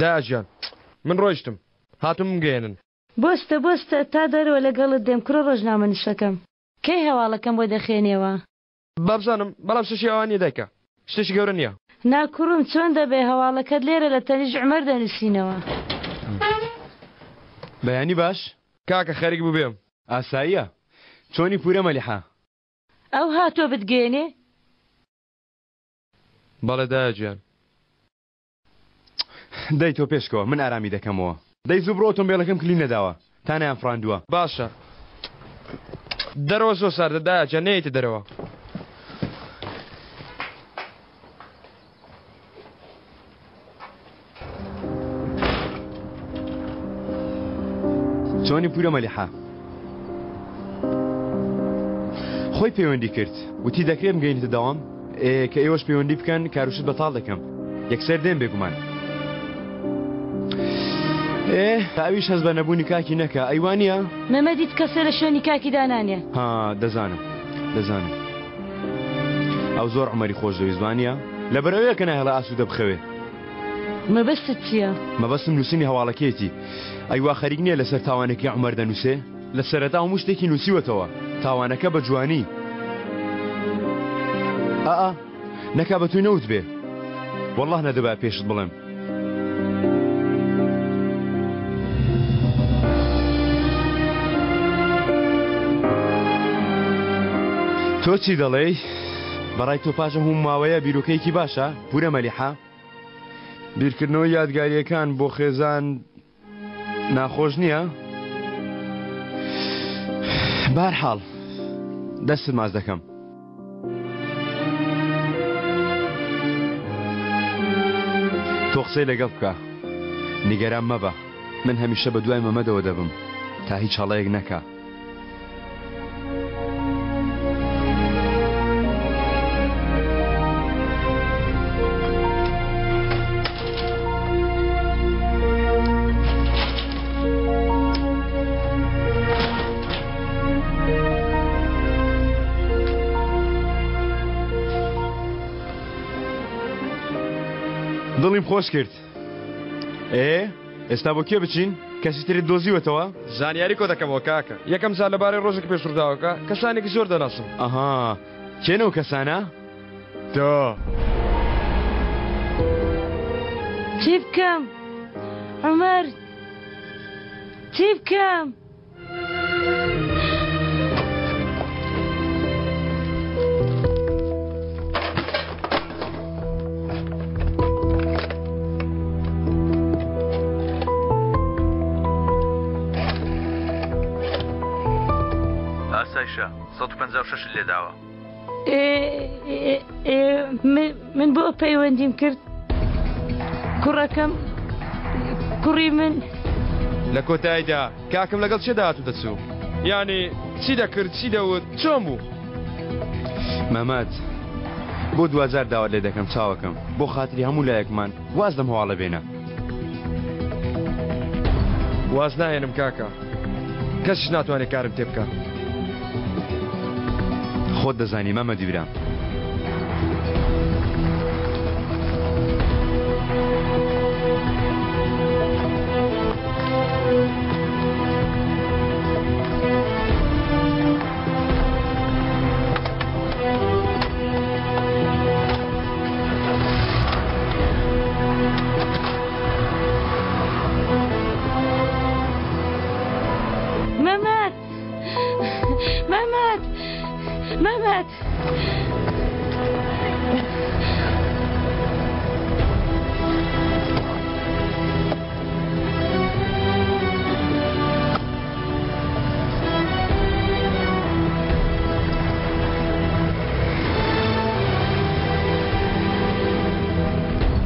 دایە گیان من ڕۆیشتم هاتووم بمگەیەنن. بۆستە بۆستە تا دەرەوە لەگەڵت دێم کوڕە ڕۆژنامەنووسەکەم. کەی هەواڵەکەم بۆ دەخوێنیەوە؟ بابزانم بەڵام شتێکی ئاوا نیە دایکە شتێکی گەورە نیە. نا کوڕم چۆن دەبێ هەواڵەکەت لێرە لە تەنیشت عومەر دەنووسینەوە. بەیانی باش. کاکە خەریک بوو بێم. ئاساییە چۆنی پورە مەلیحە؟ ئەو هاتووە بتگەیەنێ؟ بەڵێ دایە گیان. دەی تۆ پێشکەوە من ئارامی دەکەمەوە. دەی زوو بڕۆ ئۆتۆمبێلەکەم کلین نەداوە تا نەیان فڕاندووە. باشە دەرەوە زۆر ساردە دایە گیان نەیەیتە دەرەوە. چۆنی پورە مەلیحە؟ خۆی پەیوەندی کرد وتی دەکرێت بگەینیتە دەوام؟ ئێ کە ئێوەش پەیوەندی بکەن کاروشت بەتاڵ دەکەم یەکسەر دێم بێگومان. ئێ تا ئەویش هەست بە نەبوونی کاکی نەکا ئەی وا نییە؟ مەمەد هیچ کەسێ لە شوێنی کاکی دانانێ. ها دەزانم دەزانم ئەو زۆر عومەری خۆش دەویست وا نییە؟ لەبەر ئەوەیە کە ناهێڵێ ئاسوودە بخەوێ. مەبەستت چییە؟ مەبەستم نووسینی هەواڵەکەیەتی. ئەی وا خەریک نییە لەسەر تاوانەکەی عومەر دەنووسێ؟ لە سەرەتا هەموو شتێکی نووسیوەتەوە، تاوانەکە بە جوانی. ئا نەکا بە توی نەوتبێ. وەڵڵاه نەدەبایە پێشت بڵێم. تۆ چی دەڵێی؟ بەڕای تۆ پاش ئەم هەموو ماوەیە بیرۆکەیەکی باشە پورە مەلیحە؟ بیرکردنەوەی یادگارییەکان بۆ خێزان ناخۆش نییە؟ بارحاڵ دەستت ماچ دەکەم. تۆ قسەی لەگەڵ بکە نیگەران مەبە من هەمیشە بە دوای مەمەدەوە دەبم تا هیچ هەڵەیەک نەکا. دڵیم خۆش کرد ئێ ئێستا بۆ کێ بچین؟ کەسی ترت دۆزیوەتەوە؟ زانیاری کۆ دەکەمەوە کاکە. یەکەم جار لەبارەی ڕۆژێکی پێش ڕووداوەکە کەسانێکی زۆر دەناسم. ئەها کێن ئەو کەسانە؟ تۆ. چی بکەم عومەر چی بکەم؟ ئاسایشە 156 لێداوە. من بۆ پەیوەندیم کرد کوڕەکەم کوڕی من. لە کۆتاییدا کاکم لەگەڵ کێ دەهات و دەچوو؟ یانی چی دەکرد، چی دەوت، چۆن بوو؟ مەمەد، بۆ دواجار داوات لێ دەکەم چاوەکەم، بۆ خاتری هەموو لایەکمان واز لەم هەواڵە بێنە. واز ناهێنم کاکە، کەسیش ناتوانێ کارم تێ بکا. خۆت دەزانی مەمەدی برام. مەمەد مەمەد مەمەد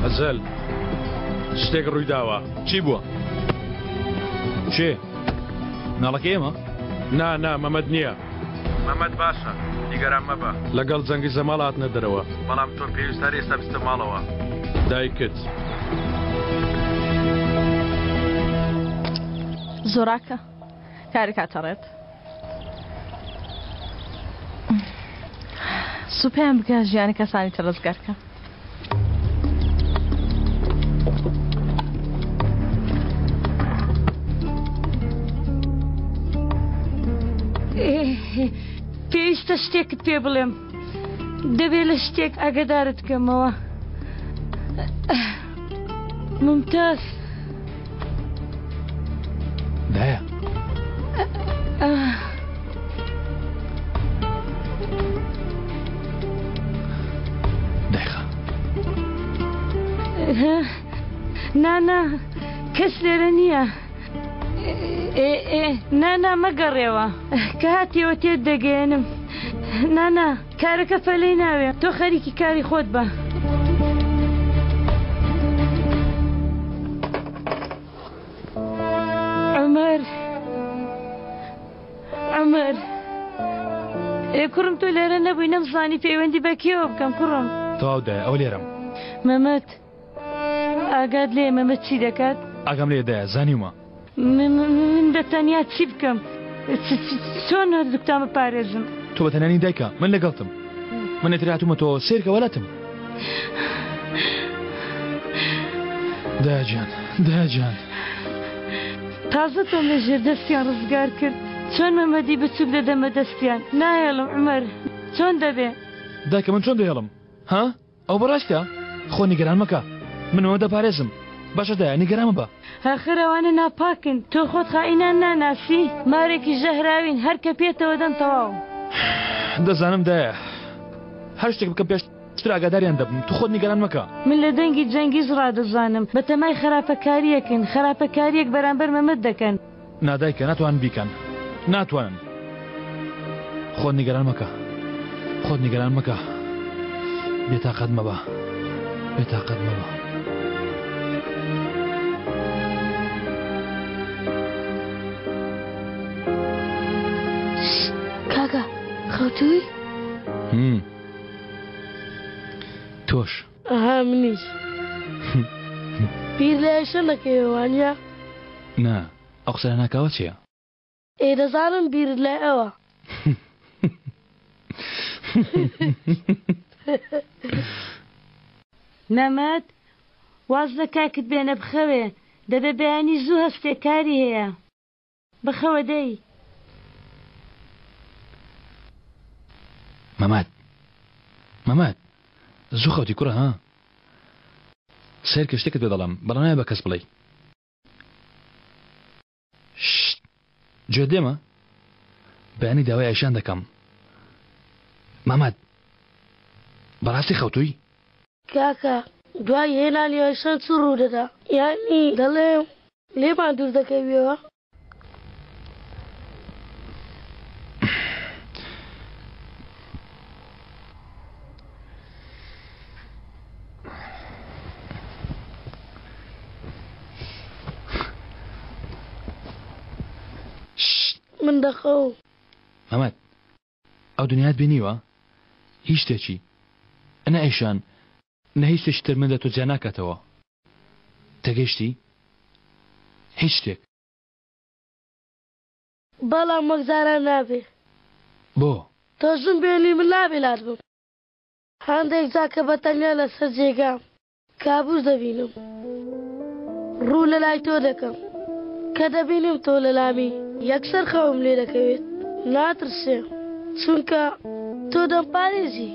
ئەزەل شتێک ڕووی داوە. چی بووە؟ کێ؟ مناڵەکەی ئێمە؟ نا نا مەمەد نییە. مەمەد باشە نیگەران مەبە. لەگەڵ جەنگیز لە ماڵ هاتنە دەرەوە. بەڵام تۆ پێویستە هەر ئێستا بچیتە ماڵەوە. دایکت. زۆراکە کارێک هاتە ڕێت. سوپیان بکە ژیانی کەسانی تر ڕزگار کە. پێویستە شتێکت پێ بڵێم. دەبێ لە شتێک ئاگادارت کەمەوە. ممتاز. دایە. دایخە. نا نا کەس لێرە نییە. ئێ ئێ نا نا مەگەڕێوە. کە هاتیەوە تێت دەگەیەنم. نا نا کارەکە پەلەی ناوێ تۆ خەریکی کاری خۆت بە. عومەر عومەر ئێ کوڕم تۆ لێرە نەبووی نەمزانی پەیوەندی بە کێوە بکەم کوڕم. تەواو دایە ئەوە لێرەم. مەمەد ئاگات لێیە مەمەد چی دەکات؟ ئاگام لێیە دایە زانیومە. من بە تەنیا چی بکەم؟ چۆن هەردووکتان بپارێزم؟ تۆ بە تەنیا نی دایکە من لەگەڵتم. من ئیتر هاتوومەتەوە سەیرکە وەلاتم. دایە گیان دایە گیان. تازە تۆم لە ژێر دەستیان ڕزگار کرد چۆن مەمەدی بچووک دەدەمە دەستیان ناهێڵم عومەر چۆن دەبێ؟ دایکە من چۆن دەهێڵم ها؟ ئەوە بەڕاستە؟ خۆ نیگەران مەکە من ئەوە دەپارێزم باشە دایە نیگەران مەبە. ئاخر ئەوانە ناپاکن تۆ خۆت خائینان ناناسی مارێکی ژەهراوین هەر کە پێتەوە دەن تەواو. دەزانم دایە هەر شتێک بکەم پێشتر ئاگاداریان دەبم تو خۆت نیگەران مەکە. من لە دەنگی جەنگیز ڕادەزانم بەتەمای خراپەکاریەکن خراپەکاریەک بەرامبەر مەمەد دەکەن. نا دایکە ناتوانن بیکەن ناتوانن خۆت نیگەران مەکە خۆت نیگەران مەکە بێتاقەت مەبە بێتاقەت مەبە. کاکە خەوتووی؟ تۆش ئەها منیش بیر لە ئەیشە نەکەیەوە وانیە؟ نا ئەو قسە لەناکاوە چیە؟ ئێ دەزانم بیرت لای ئەوە. مەمەد واز لە کاکت بێنە بخەوێ دەبێ بەیانی زوو هەستێ کاری هەیە بخەوە دەی. مەمەد مەمەد زوو خەوتی کوڕە ها سەیرکە شتێکت پێ دەڵێم بەڵام نابێ بە کەس بڵێی. شت گوێت لێمە؟ بەیانی داوای ئایشان دەکەم. مامەد بەڕاستی خەوتووی؟ کاکە دوای هێنانی ئایشان چ ڕوودەدا؟ یانی دەڵێم لێمان دوور دەکەویەوە؟ من دەخەوم. مەمەد ئەو دنیات بینیوە؟ هیچ شتێکی نە ئەیشان نە هیچ شتێکی تر من لە تۆ جیا ناکاتەوە تێگەیشتی؟ هیچ شتێک. بەڵام وەک جاران نابێ. بۆ؟ تۆ ژن بێنی من نابێ لات بم. هەندێک جار کە بە تەنیا لەسەر جێگام کابوس دەبینم. ڕوو لە لای تۆ دەکەم. کە دەبینم تۆ لە لامی یەکسەر خەوم لێ دەکەوێت. ناترسێم چونکە تۆ دەمپارێزی.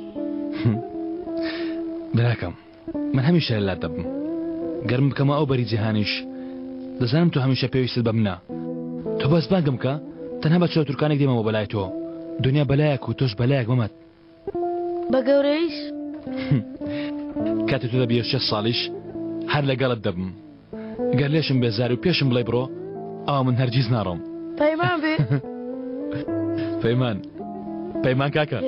براکەم من هەمیشە لە لات دەبم. گەر من بکەمە ئەو بەری جیهانیش دەزانم تۆ هەمیشە پێویستت بە منە. تۆ بەس بانگم کە تەنها بە چرۆتورکانێک دێمەوە بەلای تۆ. دونیا بەلایەک و تۆش بەلایەک مەمەد. بە گەورەیش؟ کاتێ تۆ دەبیە شێست ساڵیش هەر لەگەڵت دەبم. گەر لێشم بێزاری و پێشم بڵێی بڕۆ ئەوا من هەرگیز ناڕۆم. پەیمان بێ. پەیمان. پەیمان کاکە.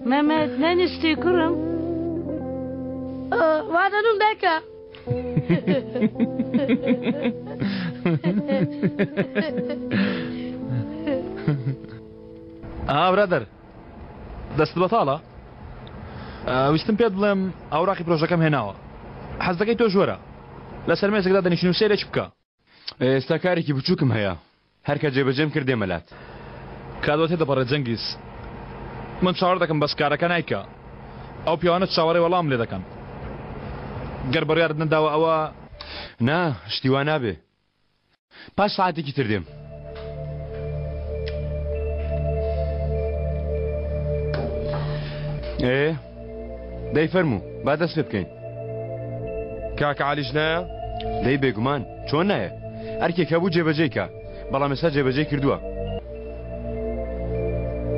مەمەد نەنیشتی کوڕم؟ وا دەنوم دایکە. ئا برادەر دەستت بەتاڵە؟ ویستم پێت بڵێم ئەوراقی پرۆژەکەم هێناوە حەز دەکەی تۆش وەرە لەسەر مێزێک دادەنیشین و سەیرێکی بکە. ئێستا کارێکی بچووکم هەیە هەر کە جێبەجێم کرد دێمە لات. کات وا تێدەپەڕێت جەنگیز من چاوەڕێ دەکەم بەس کارەکە نایکا ئەو پیاوانە چاوەڕێی وەڵامم لێ دەکەن گەر بڕیارت نەداوە ئەوە. نا شتی وا نابێ پاش سەعاتێکی تر دێم. ئێ دەی فەرموو با دەست پێ بکەین. کاکە عەلیش نایە؟ دەی بێگومان چۆن نایە؟ ئەرکێک هەبوو جێبەجێی کا بەڵام ئێستا جێبەجێی کردووە.